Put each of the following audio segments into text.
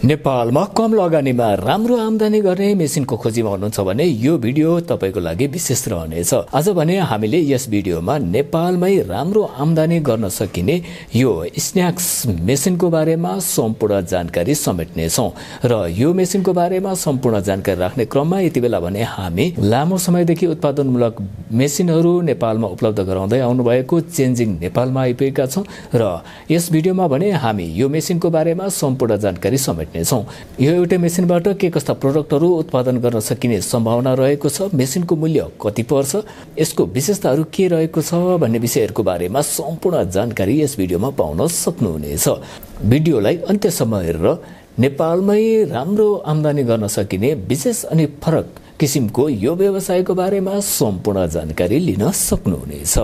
नेपालमा कम लगानीमा राम्रो आम्दानी गर्ने मेसिनको खोजीमा हुनुहुन्छ भने यो भिडियो तपाईको लागि विशेष रहनेछ। आज भने हामीले यस भिडियोमा नेपालमै राम्रो आम्दानी गर्न सकिने यो स्न्याक्स मेसिनको बारेमा सम्पूर्ण जानकारी समेट्नेछौँ र यो मेसिनको बारेमा सम्पूर्ण जानकारी राख्ने क्रममा यति बेला भने हामी लामो समयदेखि उत्पादनमूलक मेसिनहरू नेपालमा उपलब्ध गराउँदै आउनुभएको चेन्जिङ नेपालमा आइपुगेका छौँ र यस भिडियोमा भने हामी यो मेसिनको बारेमा सम्पूर्ण जानकारी समेट्नेछौँ। यो एउटै मेसिनबाट के कस्ता प्रोडक्टहरू उत्पादन गर्न सकिने सम्भावना रहेको छ, मेसिनको मूल्य कति पर्छ, यसको विशेषताहरू के रहेको छ भन्ने विषयहरूको बारेमा सम्पूर्ण जानकारी यस भिडियोमा पाउन सक्नुहुनेछ। भिडियोलाई अन्त्यसम्म हेरेर नेपालमै राम्रो आम्दानी गर्न सकिने विशेष अनि फरक किसिमको यो व्यवसायको बारेमा सम्पूर्ण जानकारी लिन सक्नुहुनेछ।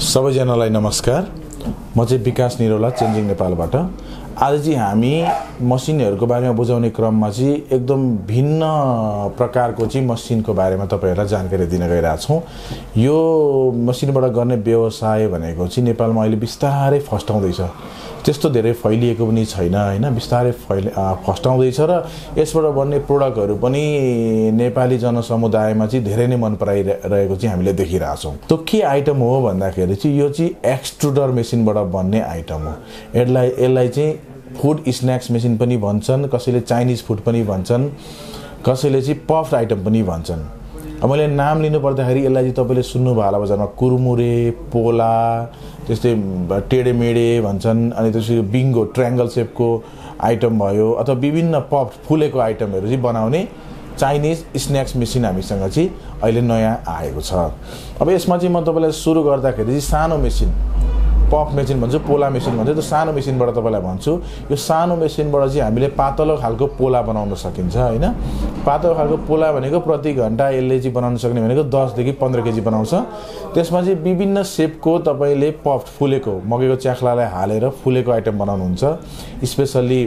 सबैजनालाई नमस्कार। म चाहिँ विकास निरौला चेन्जिङ नेपालबाट। आज चाहिँ हामी मसिनहरूको बारेमा बुझाउने क्रममा चाहिँ एकदम भिन्न प्रकारको चाहिँ मसिनको बारेमा तपाईहरुलाई जानकारी दिन गइरहेको छौँ। यो मसिनबाट गर्ने व्यवसाय भनेको चाहिँ नेपालमा अहिले बिस्तारै फस्टाउँदैछ। त्यस्तो धेरै फैलिएको पनि छैन हैन, बिस्तारै फस्टाउँदैछ र यसबाट बन्ने प्रोडक्टहरू पनि नेपाली जनसमुदायमा चाहिँ धेरै नै मन पराइरहेको चाहिँ हामीले देखिरहेछौँ। त्यो के आइटम हो भन्दाखेरि चाहिँ यो चाहिँ एक्सट्रुडर मेसिनबाट बन्ने आइटम हो। यसलाई चाहिँ फुड स्न्याक्स मेसिन पनि भन्छन्, कसैले चाइनिज फुड पनि भन्छन्, कसैले चाहिँ पफ्ड आइटम पनि भन्छन्। अब मैले नाम लिनु पर्दाखेरि यसलाई चाहिँ तपाईले सुन्नुभयो होला बजारमा कुरमुरे, पोला, त्यस्तै टेडेमेडे भन्छन्, अनि त्यसपछि बिङ्गो ट्रायंगल शेपको आइटम भयो, अथवा विभिन्न पफ्ड फुलेको आइटमहरू चाहिँ बनाउने चाइनिज स्न्याक्स मेसिन हामीसँग चाहिँ अहिले नयाँ आएको छ। अब यसमा चाहिँ म तपाईलाई सुरु गर्दाखेरि चाहिँ सानो मेसिन, पफ मेसिन भन्छु, पोला मेसिन भन्छु, त्यो सानो मेसिनबाट तपाईलाई भन्छु। यो सानो मेसिनबाट चाहिँ हामीले पातलो खालको पोला बनाउन सकिन्छ हैन। पातलो खालको पोला भनेको प्रति घण्टा यसले चाहिँ बनाउन सक्ने भनेको 10 देखि 15 केजी बनाउँछ। त्यसमा चाहिँ विभिन्न शेपको तपाईले पफ फुलेको मकैको च्याख्लालाई हालेर फुलेको आइटम बनाउनुहुन्छ। स्पेशली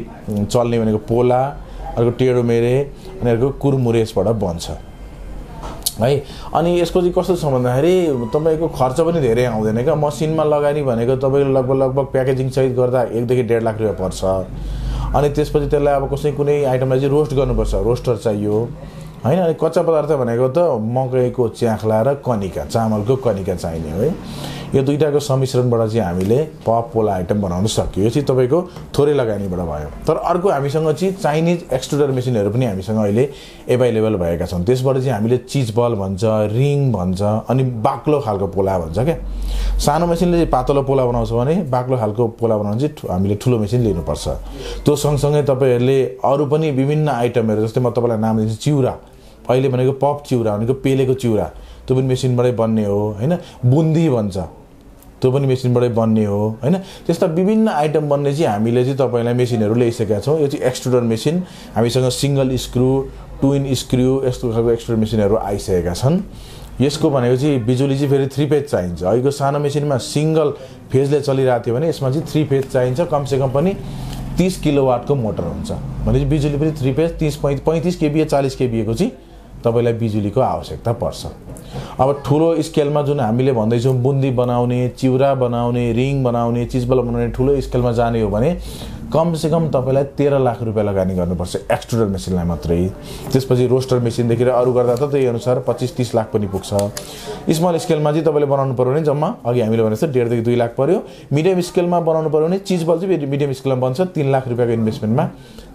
चल्ने भनेको पोला, अर्को टेडोमेरे अनि अर्को कुरमुरेसबाट बन्छ है। अनि यसको चाहिँ कस्तो छ भन्दाखेरि तपाईको खर्च पनि धेरै आउँदैन क्या। मसिनमा लगानी भनेको तपाईको लगभग प्याकेजिङ सहित गर्दा 1 देखि 1.5 लाख रुपैयाँ पर्छ। अनि त्यसपछि त्यसलाई अब कुनै आइटमलाई चाहिँ रोस्ट गर्नुपर्छ, रोस्टर चाहियो हैन। अनि कच्चा पदार्थ भनेको त मकैको च्याख्ला र कनिका, चामलको कनिका चाहिने हो है। यो दुईटाको सम्मिश्रणबाट चाहिँ हामीले पफ पोला आइटम बनाउन सकियो। यो चाहिँ तपाईको थोरै लगानीबाट भयो। तर अर्को हामीसँग चाहिँ चाइनिज एक्सट्रुडर मेसिनहरू पनि हामीसँग अहिले अवेलेबल भएका छन्। त्यसबाट चाहिँ हामीले चीज बल भन्छ, रिङ भन्छ, अनि बाक्लो खालको पोला भन्छ क्या। सानो मेसिनले चाहिँ पातलो पोला बनाउँछ भने बाक्लो खालको पोला बनाउन चाहिँ हामीले ठुलो मेसिन लिनुपर्छ। त्यो सँगसँगै तपाईहरुले अरु पनि विभिन्न आइटमहरू, जस्तै म तपाईलाई नाम दिन्छु चिउरा, अहिले भनेको पफ चिउरा भनेको पेलेको चिउरा, त्यो पनि मेसिनबाटै बन्ने हो हैन। बुन्दी भन्छ, त्यो पनि मेसिनबाटै बन्ने हो हैन। त्यस्ता विभिन्न आइटम बन्ने चाहिँ हामीले चाहिँ तपाईलाई मेसिनहरू ल्याइसकेका छौँ। यो चाहिँ एक्सट्रुडर मेसिन हामीसँग सिंगल स्क्रु, ट्विन स्क्रु यस्तो खालको एक्सट्रुडर मेसिनहरू आइसकेका छन्। यसको भनेको चाहिँ बिजुली चाहिँ फेरि 3 फेज चाहिन्छ। अहिलेको सानो मेसिनमा सिंगल फेजले चलिरहेको थियो भने यसमा चाहिँ 3 फेज चाहिन्छ। कमसेकम पनि 30 किलोवाटको मोटर हुन्छ भनेपछि बिजुली पनि 3 फेज 35 केभीए 40 केभीए को चाहिँ तपाईलाई बिजुलीको आवश्यकता पर्छ। अब ठुलो स्केलमा जुन हामीले भन्दैछौँ बुन्दी बनाउने, चिउरा बनाउने, रिङ बनाउने, चिजबल बनाउने ठुलो स्केलमा जाने हो भने कमसेकम तपाईलाई 13 लाख रुपैयाँ लगानी गर्नुपर्छ एक्सट्रुडर मेसिनलाई मात्रै। त्यसपछि रोस्टर मेसिनदेखि अरु गर्दा त त्यही अनुसार 25-30 लाख पनि पुग्छ। स्मल स्केलमा चाहिँ तपाईले बनाउनु पर्यो भने जम्मा अघि हामीले भने जस्तो 1.5 देखि 2 लाख पर्यो। मिडियम स्केलमा बनाउनु पर्यो भने चिजबल चाहिँ मिडियम स्केलमा बन्छ। 3 लाख रुपैयाँको इन्भेस्टमेन्टमा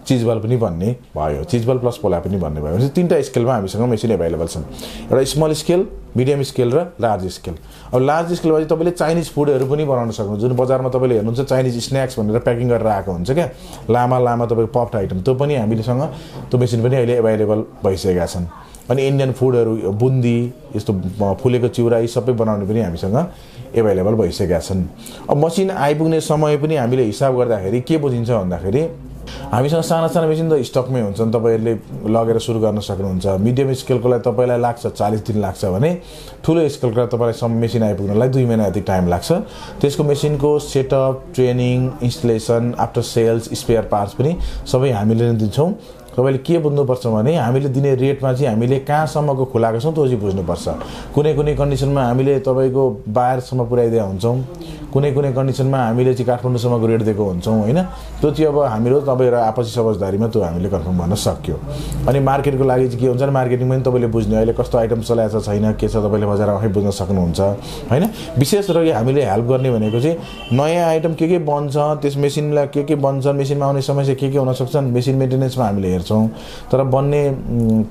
चिजबल पनि भन्ने भयो, चिजबल प्लस पोला पनि भन्ने भयो। भने 3टा स्केलमा हामीसँग मेसिन अवेलेबल छन्। एउटा स्मल स्केल, मिडियम स्केल र लार्ज स्केल। अब लार्ज स्केलमा चाहिँ तपाईले चाइनिज फुडहरू पनि बनाउन सक्नुहुन्छ। जुन बजारमा तपाईले हेर्नुहुन्छ चाइनिज स्न्याक्स भनेर प्याकिङ गरेर आएको हुन्छ क्या, लामा तपाईको पफ्ड आइटम, त्यो पनि हामीसँग त्यो मेसिन पनि अहिले अवेलेबल भइसकेका छन्। अनि इन्डियन फुडहरू बुन्दी, यस्तो फुलेको चिउरा यी सबै बनाउने पनि हामीसँग अवेलेबल भइसकेका छन्। अब मसिन आइपुग्ने समय पनि हामीले हिसाब गर्दाखेरि के बुझिन्छ भन्दाखेरि हामीसँग साना मेसिन त स्टकमै हुन्छन्, तपाईहरुले लगेर सुरु गर्न सक्नुहुन्छ। मिडियम स्केलकोलाई तपाईलाई लाग्छ 40 दिन लाग्छ भने ठुलो स्केलको तपाईलाई मेसिन आइपुग्नलाई 2 महिना जति टाइम लाग्छ। त्यसको मेसिनको setup, training, installation, after sales, spare parts पनि सबै हामीले नै दिन्छौँ। तपाईले के बुझ्नुपर्छ भने हामीले दिने रेटमा चाहिँ हामीले कहाँसम्मको खुलाएको छौं त्यो चाहिँ बुझ्नुपर्छ। कुनै कुनै कन्डिसनमा हामीले तपाईको बाहिरसम्म पुर्याइदिया हुन्छौं, कुनै कुनै कन्डिसनमा हामीले चाहिँ काठमाडौँसम्मको रेट दिएको हुन्छौं हैन। त्यो चाहिँ अब हाम्रो तपाईहरु आपसी समझदारीमा त्यो हामीले कन्फर्म गर्न सक्यो। अनि मार्केटको लागि चाहिँ के हुन्छ भने मार्केटिङ पनि तपाईले बुझ्ने अहिले कस्तो आइटम चलाएको छैन के छ तपाईले बजारमा आफै बुझ्न सक्नुहुन्छ हैन। विशेष गरी हामीले हेल्प गर्ने भनेको चाहिँ नयाँ आइटम के बन्छ, त्यस मेसिनलाई के बन्छ, मेसिनमा आउने समस्या के हुन सक्छन्, मेसिन मेन्टेनेन्समा हामीले हेर्छौं। तर बन्ने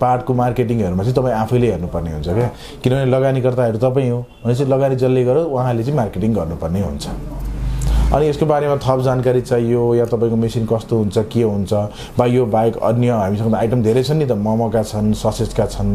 पार्टको मार्केटिङहरुमा चाहिँ तपाई आफैले हेर्नुपर्ने हुन्छ के, किनभने लगानीकर्ताहरु तपाई हो भनेपछि लगानी जसले गर्यो उहाँले चाहिँ मार्केटिङ गर्नुपर्ने हुन्छ। अनि यसको बारेमा थप जानकारी चाहियो या तपाईको मेसिन कस्तो हुन्छ के हुन्छ वा यो बाइक अन्य हामीसँग आइटम धेरै छन् नि त, मोमोका छन्, ससेजका छन्,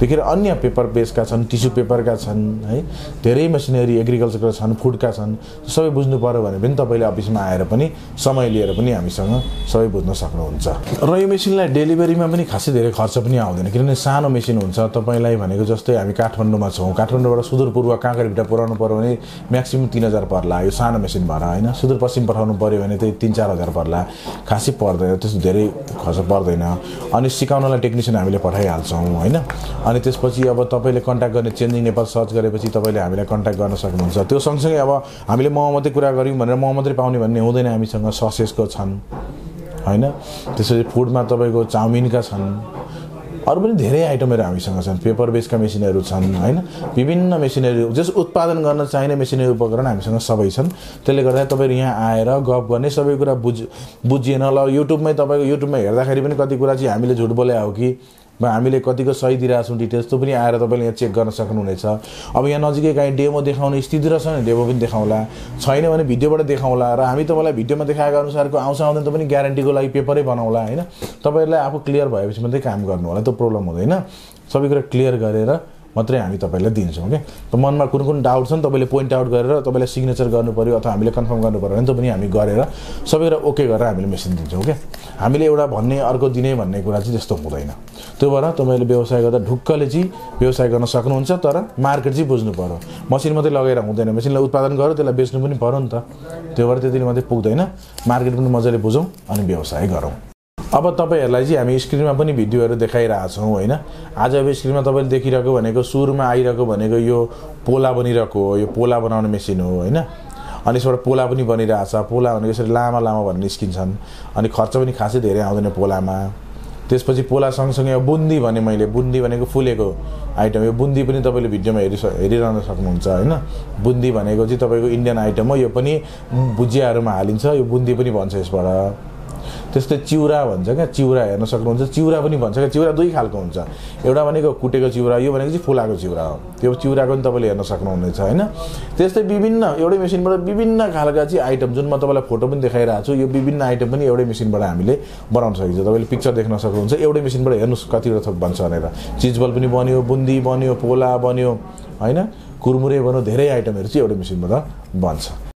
देखिर अन्य पेपर बेसका छन्, टिस्यु पेपरका छन् है, धेरै मसिनरी एग्रिकल्चरका छन्, फुडका छन्। सबै बुझ्नु पर्यो भने पनि तपाईले अफिसमा आएर पनि समय लिएर पनि हामीसँग सबै बुझ्न सक्नुहुन्छ। र यो मेसिनलाई डेलिभरीमा पनि खासै धेरै खर्च पनि आउँदैन, किनभने सानो मेसिन हुन्छ। तपाईलाई भनेको जस्तै हामी काठमाडौँमा छौं, काठमाडौँबाट सुदूरपूर्व काँकरभिटा पुर्याउनु पर्यो भने म्याक्सिमम 3000 पर्ला यो सानो मेसिन भएर हैन। सुदूरपश्चिम पठाउनु पर्यो भने त्यही 3-4 हजार पर्ला, खासै पर्दैन, त्यस्तो धेरै खर्च पर्दैन। अनि सिकाउनलाई टेक्निशियन हामीले पठाइहाल्छौं हैन। अनि त्यसपछि अब तपाईले कन्ट्याक्ट गर्ने चेन्जिङ नेपाल सर्च गरेपछि तपाईले हामीलाई कन्ट्याक्ट गर्न सक्नुहुन्छ। त्यो सँगसँगै अब हामीले मोमो मात्रै कुरा गर्यौं भनेर मोमो मात्रै पाउने भन्ने हुँदैन, हामीसँग ससेजको छन् हैन। त्यसपछि फुडमा तपाईको चाउमिनका छन्, अरु पनि धेरै आइटमहरु हामीसँग छन्, पेपर बेसका मेसिनहरु छन् हैन। विभिन्न मेसिनहरु जस उत्पादन गर्न चाहिने मेसिनरी उपकरण हामीसँग सबै छन्। त्यसले गर्दा तपाईहरु यहाँ आएर गफ गर्ने, सबै कुरा बुझिएन ल युट्युबमै तपाईको युट्युबमा हेर्दाखेरि पनि कति कुरा चाहिँ हामीले झुट बोले हो कि हामीले कतिको सही दिइरा छौं डिटेल्स, त्यो पनि आएर तपाईले यहाँ चेक गर्न सक्नुहुनेछ। अब यहाँ नजिकै कहीँ डेमो देखाउने स्थिति रहेछ भने डेमो पनि देखाउला, छैन भने भिडियोबाट देखाउला। र हामी तपाईलाई भिडियोमा देखाएको अनुसारको आउँछ आउँदैन त पनि ग्यारेन्टीको लागि पेपरै बनाउला हैन। तपाईहरुलाई आफू क्लियर भएपछि मात्रै काम गर्नु होला, त्यो प्रब्लम हुँदैन। सबै कुरा क्लियर गरेर मात्रै हामी तपाईलाई दिन्छौं के। त मनमा कुन डाउट छन् तपाईले पोइन्ट आउट गरेर तपाईलाई सिग्नेचर गर्नु पर्यो अथवा हामीले कन्फर्म गर्नु पर्यो भने त्यो पनि हामी गरेर सबै कुरा ओके गरेर हामीले मेसिन दिन्छौं के। हामीले एउटा भन्ने अर्को दिने भन्ने कुरा चाहिँ त्यस्तो हुँदैन। त्यो भएर तपाईले व्यवसाय गर्दा ढुक्कले चाहिँ व्यवसाय गर्न सक्नुहुन्छ, तर मार्केट चाहिँ बुझ्नु पर्यो। मसिन मात्रै लगाएर हुँदैन, मेसिनलाई उत्पादन गर्यो त्यसलाई बेच्नु पनि पर्यो नि त। त्यो भएर त्यतिले मात्रै पुग्दैन, मार्केट पनि मजाले बुझौं अनि व्यवसाय गरौँ। अब तपाईहरुलाई चाहिँ हामी स्क्रिनमा पनि भिडियोहरु देखाइराछौं हैन। आज अब स्क्रिनमा तपाईले देखिरहेको भनेको सुरुमा आइरहेको भनेको यो पोला बनिरहेको हो, यो पोला बनाउने मेसिन हो हैन। अनि यसबाट पोला पनि बनिरहेछ। पोला भनेको यसरी लामा लामा भनेर निस्किन्छन्, अनि खर्च पनि खासै धेरै आउँदैन पोलामा। त्यसपछि पोला सँगसँगै बुन्दी भने मैले, बुन्दी भनेको फुलेको आइटम, यो बुन्दी पनि तपाईले भिडियोमा हेरिरहन सक्नुहुन्छ हैन। बुन्दी भनेको चाहिँ तपाईको इन्डियन आइटम हो, यो पनि भुजियाहरुमा हालिन्छ, यो बुन्दी पनि भन्छ यसबाट। त्यस्तै चिउरा भन्छ क्या, चिउरा हेर्न सक्नुहुन्छ, चिउरा पनि भन्छ क्या। चिउरा दुई खालको हुन्छ, एउटा भनेको कुटेको चिउरा, यो भनेको चाहिँ फुलाको चिउरा हो। त्यो चिउराको पनि तपाईले हेर्न सक्नुहुनेछ हैन। त्यस्तै विभिन्न एउटै मेसिनबाट विभिन्न खालका चाहिँ आइटम, जुन म तपाईलाई फोटो पनि देखाइरहेको छु, यो विभिन्न आइटम पनि एउटै मेसिनबाट हामीले बनाउन सकिन्छ। तपाईले पिक्चर देख्न सक्नुहुन्छ, एउटै मेसिनबाट हेर्नुस् कतिवटा थोक बन्छ भनेर। चिजबल पनि बन्यो, बुन्दी बन्यो, पोला बन्यो हैन, कुरमुरे बन्यो, धेरै आइटमहरु चाहिँ एउटै मेसिनबाट बन्छ।